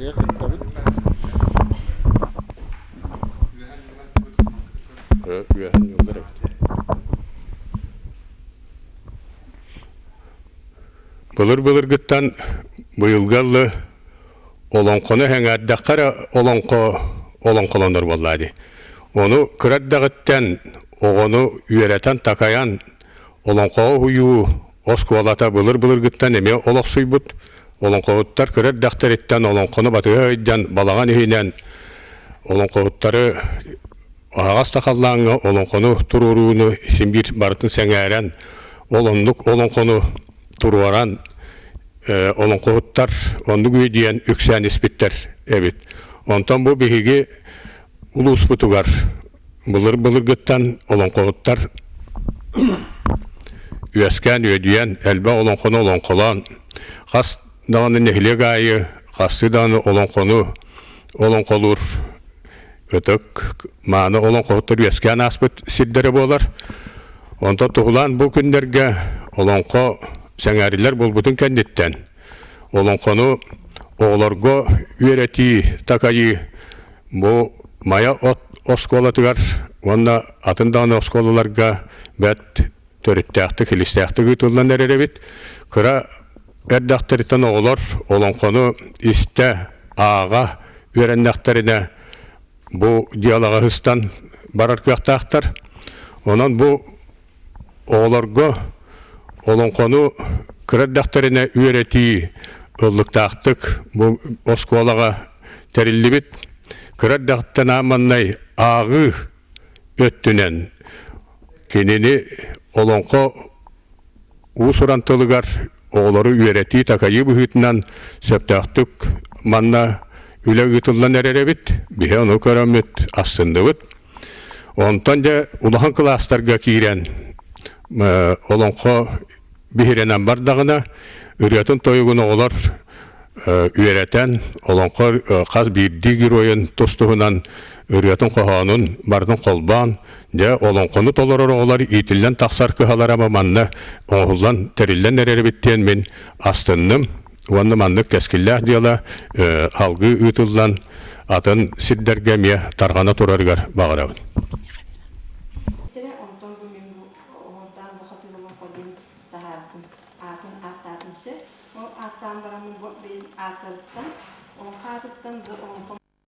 тэрээһиннэригэр кыттабыт. Үөһэн ньыллар эбит. Былыр-былыргыттан быйылгы аллы олоҥхону эҥээрдэххэ эрэ олоҥхо олоҥхолонор буоллаа дии. Ону кыра эрдэҕиттэн оҕону үөрэтэн-такайан олоҥхоҕо уһуйуу оскуолата былыр-былыргыттан эмиэ олохсуйбут. Олоҥхоһуттар кыра эрдэхтэриттэн олоҥхону батыһа сылдьан балаҕан иһинэн олоҥхоһуттары аһаҕас да халлааҥҥа олоҥхону туруорууну син биир барытын сэҥээрэн, ол оннук олоҥхону туруоран олоҥхоһуттар оннук үөдүйэн үксээн испиттэр эбит. Онтон бу биһиги улууспутугар былыр-былыргыттан олоҥхоһуттар үөскээн үөдүйэн элбэх олоҥхону олоҥхолоон хас даҕаны нэһилиэк аайы хастыы даҕаны олоҥхону олоҥхолуур ытык мааны олоҥхоһуттар үөскээн ааспыт сирдэрэ буолар. Онтон туһулаан бу күннэргэ олоҥхо сэҥээриллэр буолбутун кэнниттэн олоҥхону оҕолорго үөрэтии, такайыы бу Майа от оскуолатыгар уонна атын даҕаны оскуолаларга бэрт төрүттээхтик, илистээхтик ыытыллан эрэр эбит. Кыра эрдэхтэриттэн оҕолор олоҥхону истэ, ааҕа үөрэннэхтэринэ бу дьыалаҕа ыһыстан барар кыахтаахтар. Онон бу оҕолорго олоҥхону кыра эрдэхтэринэ үөрэтии ыллыктаахтык бу оскуолаҕа тэриллибит. Кыра эрдэхтэн ааманнай ааҕыы өттүнэн кинини олоҥхо уус-уран тылыгар оҕолору үөрэтии-такайыы быһыытынан сөптөөхтүк манна үлэ ыытыллан эрэр эбит. Биһи ону көрөммүт, астынныбыт. Онтон дьэ улахан кылаастарга киирэн олоҥхо биһирэнэн бардаҕына, ырыатын-тойугун оҕолор үөрэтэн, олоҥхо хас биирдии геройун тус-туһунан ырыатын-хоһоонун барытын холбоон, дьэ олоҥхону толорор оҕолор иитиллэн тахсар кыһалара манна оҥоһуллан тэриллэн эрэр эбит диэн мин астынным уонна маннык кэскиллээх дьыала салгыы ыытыллан атын сирдэргэ эмиэ тарҕана турарыгар баҕарабын. Онтон бу мин бу оҕонтоон бу хатыыр олоҥхо диэн таһаардым. Аатын ааттаатым сөп. Ол ааттаан бараммын бу бэйэм ааттарыттан, олоҥхо аатыттан бу олоҥхо